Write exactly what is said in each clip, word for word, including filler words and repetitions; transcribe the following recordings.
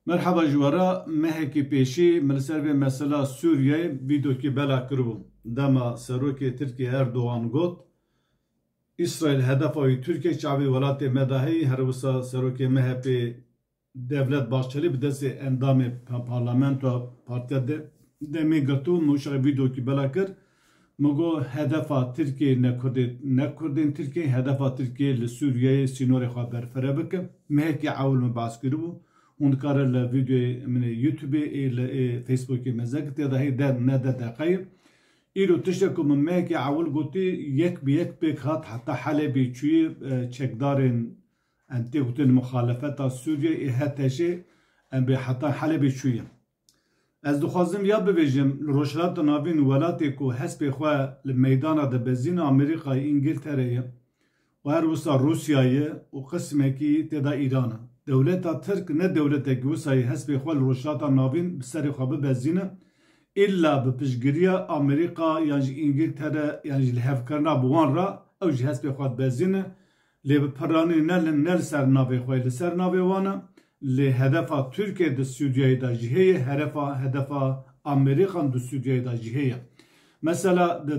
Merheba ji we re, mehekî pêşî min li ser vê mesela Sûriyeyê vîdeokî bela kiribû. Dema serokê Tirkiyê Erdogan got, Îsraîl hedefa wî Tirkiye, çavê welatê me de heyî, her wisa serokê M H P Devlet Bahçelî bi destê endamê pa-, parlamentoya partiya de-, demê girtibû, min wişa vîdeokî bela kir. Min got, hedefa Tirkiyê ne Kurdê-, ne Kurdên Tirkiyê, hedefa Tirkiyê li Sûriyeyê sînorê xwe berfireh bike. Mehekî ewil min behs kiribû. Hûn dikarin li vîdeoyê min ê YouTubeê, ê li, ê Facebookê mezin ki tê de hey de ne de deqeyê. Îro tiştek ku min mehekî ewil gotî, yek bi yek pêk hat, heta Helebê çûyî, e, çekdarên, em tê gotin muxalefeta Sûriyeyê, ê H T Şê, em bê heta Helebê çûyî. Ez dixwazim ya bibêjim, li Rojhilata Navîn welatê ku hespê xwe li meydana de bezîne Amerîkayê, Îngiltereyê û her wisa Rûsyayê û qismekî tê de Îran e. Dewleta Tirk ne dewletekî wisayî hespê xwe li Rojhilata Navîn bi serê xwe bibezîne, îlla bi piştgiriya Amerîka yan jî Îngiltere yan jî lihevkirina bi wan re ew jî hespê xwe dibezîne. Lê bi piranî ne li, ne li ser navê xwe, li ser navê wan e. Lê hedefa Tirkiyê di Sûriyeyê de jî heye, herefa, hedefa Amerîkan di Sûriyeyê de jî heye. Mesela di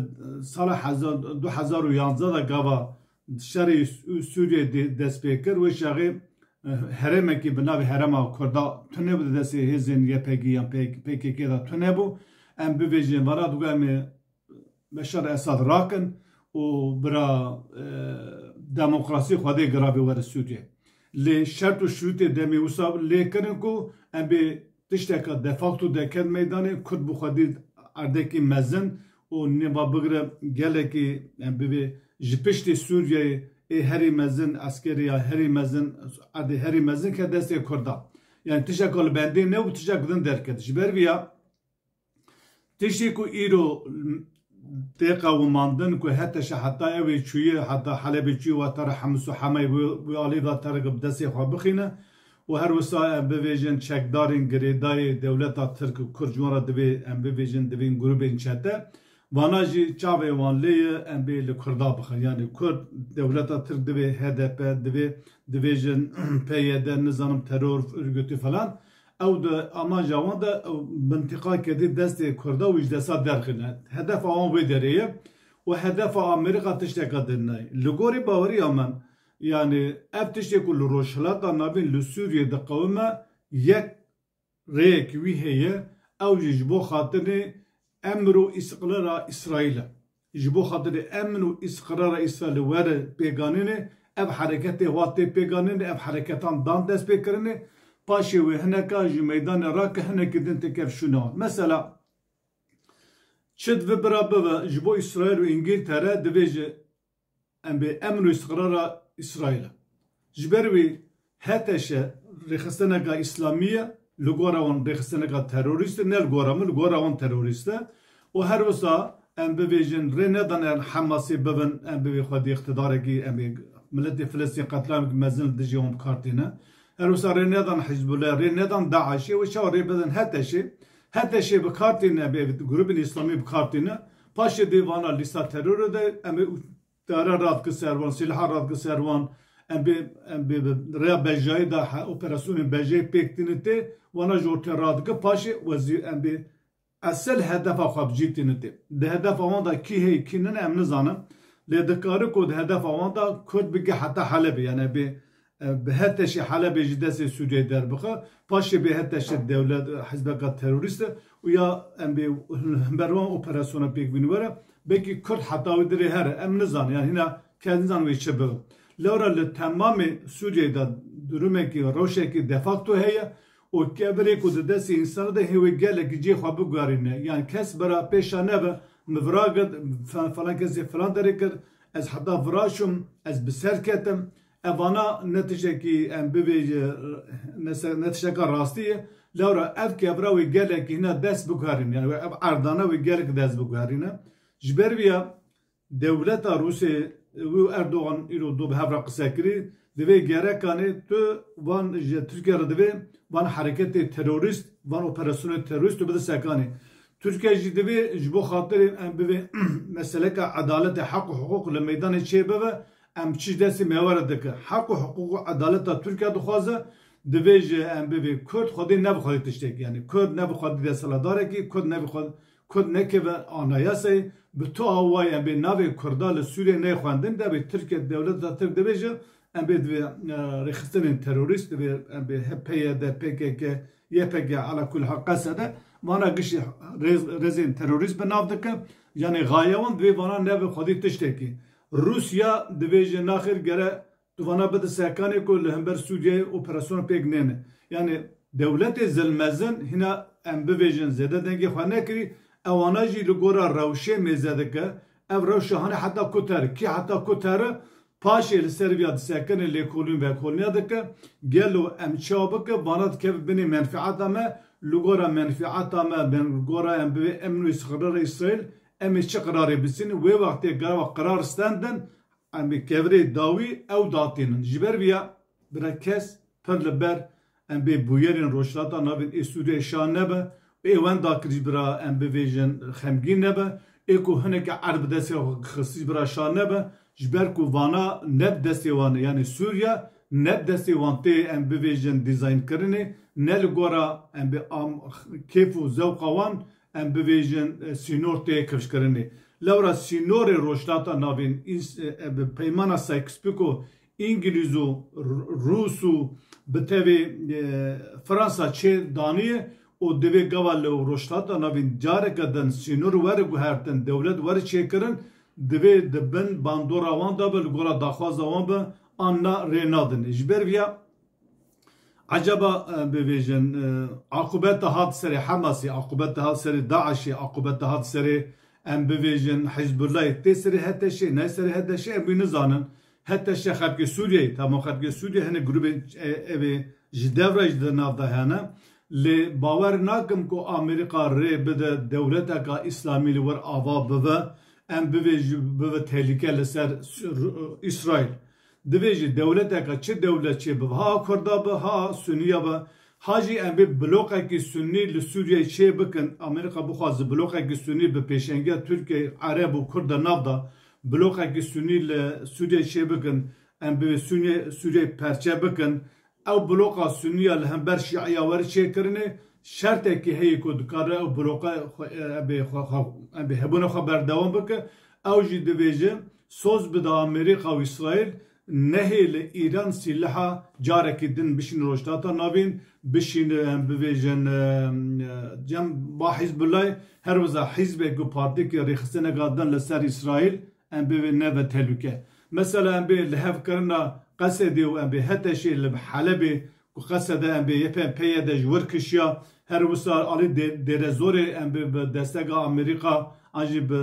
sala hezar, du hezar û yanzdeh de gava şerê Sû-, Sûriyê de dest pê kir, wê çaxê, e, herêmekî bi navê Herêma Kurda tune bû, di destê hêzên Y P G yan P K K de tune bû. Em bivêjin, vana digo em ê Beşar Esad rakin û bira, e, demokrasî Xwedê giravê were Sûriyê. Lê şert û şurûtê demê wisa lê kirin ku em bê tişteka de facto derket meydanê, Kurd bi xwedî erdekî mezin û nêva bigire gelekî, em bivê ji piştî Sûriyeyê ê herî mezin, eskeriya herî mezin, erdê herî mezin ke destê Kurda. Yani tişteka li bendê ne û tiştek din derket. Ji ber vî ya, Tiştê ku îro tê qewimandin ku H T Ş heta ew ê çûyî, heta Helebê çûyî, wa tere Hemis û Hemay wê, wê alî da tere bi destê xwe bixîne û her wisa em bivêjin çekdarên girêdayê dewleta Tirk û Kurd ji wan re divê em bivêjin divên grûbên çete. Vana jî çavê wan lê ye em bê li Kurda bixin. Yani Kurd dewleta Tirk divê H D P, divê, divêjin P Y D, nizanim teror örgütü falan. Ew di amaja wan de, ew mintiqa kedî destê Kurda û ji desta derxîne. Hedefa wan wê derê ye û hedefa Amerîka tişteka din nayê. Li gorî baweriya min, yani ev tiştê ku li Rojhilata Navîn li Sûriyê diqewime, yek rêyekî wî heye, ew jî ji bo xatirê emir û îstiqlala Îsraîl e. Ji bo xatirê emn û îstiqrara Îsraîlê were pêganînê, ev hereketê wa tê pêganînê, ev hereketan dan destpêkirinê, paşê wê hineka ji meydanê rake, hinekî din têkev şûna. Mesela, çi di vi bira bibe, ji bo Îsraîl û Îngîltere divê ji em bê emn û îstiqrara Îsraîl e. Ji ber wî H T Ş rêxistineka îslamî ye, li gora wan rêxistineka terorîst e, ne li gora min, li gora wan terorîst e. Û her wisa em bivêjin rê nedan em Hemasê bibin, em bivê xwedî îqtidarekî, em ê miletê Filistîn qetlamekî mezin li dijî wan bi kar tîne. Her wisa rê nedan Hizbullah, rê nedan DAIŞê, wê çawa rê bidin H T Şê? H T Şê bi kar tîne, em ê grûbên îslamî bi kar tîne. Paşê dê vana lîsta terorê de em ê Tare radike ser wan, sîlaha radike ser wan, em bê, em bê bi rêya bejayî de he-, operasyonên bejayî pêk tînin tê, wana ji ortê radike, paşê wezî-, em bê esel hedefa xwe bi cî tînin tê. Di hedefa wan de kî heye, kî nine em nizanin. Lê dikare ku di hedefa wan de Kurd bige heta Helebê, yani bê, e, bi H T Şê Helebê ji destê Sûriyeyê derbixe, paşê bê H T Ş dewlet, e, hizbeka terorîst e û ya em bê hember wan operasyona pêk bînin were. Belkî Kurd heta wê dirê here, em nizanin, yani hîna kes nizan wê çi bibe. Lewra li temamê Sûriyeyê de durumekî, rewşekî de facto heye û kevirê ku di destê însana de hê wê gelekî cihê xwe biguherîne. Yani kes bira pêşa nebe, min vira girt, fe-, falan kesê filan derê kir, ez heta vira çûm, ez bi ser ketim. Evana ne tiştekî em bivêje, ne se-, ne tişteka rastî ye. Lewra ev kevra wê gelekî hîna dest biguherîne. Yani ev erdana wê gelek dest biguherîne. Ji ber vî ya, Dewleta Rûsê, wî û Erdogan îro du bi hev re qise kirî, divê gerekanê tu van ji Tirkiye re divê van hereketê terorîst, van operasyonê terorîst tu bide sekanê. Tirkiye jî divê ji bo xatirê em bivê meseleka edaletê, heq û hiqûq li meydanê çê bibe, em çi ji destê me were dike. Heq û hiqûq û edaleta Tirkiye dixwaze, divê ji em bivê Kurd xwedî ne bi xwedî tiştekî. Yanî Kurd ne bi xwedî desthilatdarekî, Kurd ne bi xwe-, Kurd nekeve anayasayê, bi tu awayî em bê navê Kurda li Sûriyeyê neyê xwendin, devê Tirkiye dewleta Tirk divê ji em bê divê, e, rêxistinên terorîst, divê em bê H P Y D, P K K, Y P G, ala kul hal Qesede, vana giştî rêz-, rêzên terorîst bi nav dike. Yanî xaye wan divê vana nebe xwedî tiştekî. Rûsya divê ji naxir gere tu vana bide sekanê ku li hember Sûriyeyê operasyona pêk nêne. Yanî dewletê zilmezin hîna em bivêjin zêde dengê xwe nekirî, ewana jî li gora rewşê mêze dike. Ev rewşa hane heta ku ter, kî heta ku ter e, paşê li ser viya disekine lêkolîn vekolîna dike. Gelo em çawa bike, vana dikeve binê menfiata me, li gora menfiata me, ben li gora em bivê emn û îstiqrara Îsraîl, em ê çi qirarê bisînin, wê wextê gava qirar stendin, em ê kevirê dawî ew datînin. Ji ber viya bira kes pir li ber em bê bûyerên Rojhilata Navîn ê Sûriyeyê şa nebe, ê wenda kirî bira em bivêjin xemgîn nebe, ê ku hineke erd bi destê xwe xistî bira şa nebe, ji ber ku vana ne bi destê wan e, yanî Sûriye ne bi destê wan tê em bivêjin dîzaynkirinê, ne li gora em bê am-, kêf û zewqa wan em bivêjin, e, sînor tê kifşkirinê. Lewra sînorê Rojhilata Navîn, îs-, e, e, bi peymana Sykes-Picot, Îngilîz û R-, Rûs û bi tevê, e, Fransa çê daniye û divê gava li Rojhilata Navîn careke din sînor were guhertin, dewlet were çêkirin, divê di bin bandora wan de be, li gora daxwaza wan be, an na rê nadin. Ji ber viya Ecaba, e, bivêjin, e, aqûbeta hat serê Hemasê, aqûbeta hat serê DAIŞê, aqûbeta hat serê, em bivêjin, Hizbullahê, tê serê HTŞê, ne serê HTŞê, em wî nizanin. HTŞ xelkê Sûriyeyê, tamam xelkê Sûriyê, hinek grûbên, e, evê ji devre jî di nav de hene. Lê bawer nakim ku Amerîka rê bide dewleteka Îslamî li wir ava bibe, em bivêjin bibe tehlîke li ser Sü-, Îsraîl. Divê jî dewleteke çi dewlet çê bibe, ha Kurda be, ha Suniya be, ha jî em bê bloqekî Sunî li Sûriyeyê çê bikin. Amerîka bixwaze bloqekî Sunî bi pêşengiya Tirkiye, Ereb û Kurd de nav de bloqekî Sunî li Sûriyeyê çê bikin. Em bê Sûriyeyê, Sûriyeyê perçe bikin. Ew bloqa Sunî ya li hember Şîiya were çêkirinê, şertekî heye ku dikare ew bloqa xwe, em bê xwe, xwe, em bê hebûna xwe berdewam bike. Ew jî divêje, soz bide Amerîka û Îsraîl, nehêle Îran sîleha carekî din bişîne Rojhilata Navîn, bişîne, em bivêjin, e, e, cem ba Hizbullahê, her wiza hizbek û partiyekî rêxistineka din li ser Îsraîl, em bê neve tehlûke. Mesela em bê lihevkirina Qesedê û em bê HTŞê li Helebê, ku Qesede em bê Y P G de ji wir kişiya, her wisa alî Dê-, Dêrezorê em bê bi destega Amerîka, an jî bi,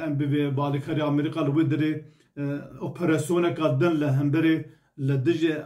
em bê vê balîkarê Amerîka li wê dirê, e, operasyoneka din li hemberê li dijî, e,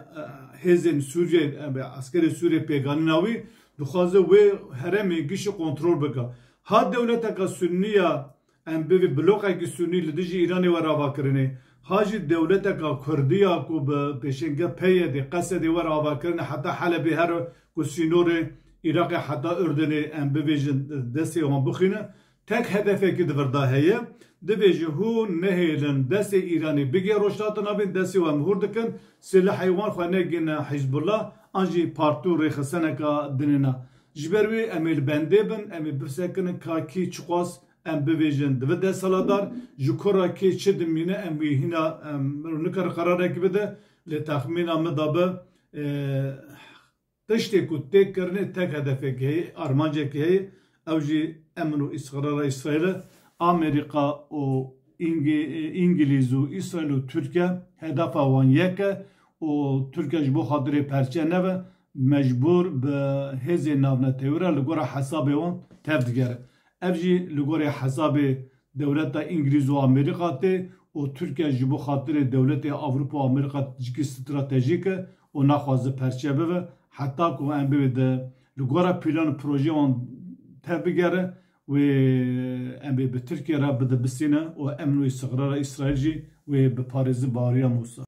hêzên Sûriyê, em bê eskerê Sûriyê pêganîna wî, dixwaze wê herêmê gişî kontrol bike. Ha dewleteka Sunî ya em bivî bloqekî Sunî li dijî Îranê were avakirinê, ha jî dewleteka Kurdî ya ku bi pêşenge P Y D, Qesedê were avakirinê, heta Helebê here ku sînorê Iraqê heta Urdunê em bivêjin destê wan bixwîne, tek hedefekî di vir de heye, divêje hûn nehêlin destê Îranê bigê Rojhilata Navîn, destê wan mihûr dikin, silahê wan xwe negîne Hizbullah, an jî partî û rêxistineka dinê ne. Ji ber wê em ê li bendê bin, em ê bisekinin ka kî çiqas em bivêjin dibe desthilatdar, ji kura kê çi dimîne, em wî hîna, em, mirov nikare qerarekî bide, lê texmîna min de be, e, tiştê ku tê kirinê tek hedefekî heye, armancekî heye, ew jî emn û îstiqrara Îsraîl e. Amerîka û Îngî-, Îngilîz û Îsraîl û Tirkiye hedefa wan yek e û Tirkiye ji bo xatirê perçe nebe, mecbûr bi hêzên navnetewî re li gora hesabê wan tev digere. Ev jî li gorê hesabê dewleta Îngilîz û Amerîka tê û Tirkiye ji bo xatirê dewletê Ewropa û Amerîka tiştekî stratejîk e û naxwaze perçe bibe, heta ku em bê de li gora plan û projeya wan tev bigere, wê em bê bi Tirkiye re bide bisîne û emn û îstiqrara Îsraîl jî wê biparêze, baweriya Mûsa.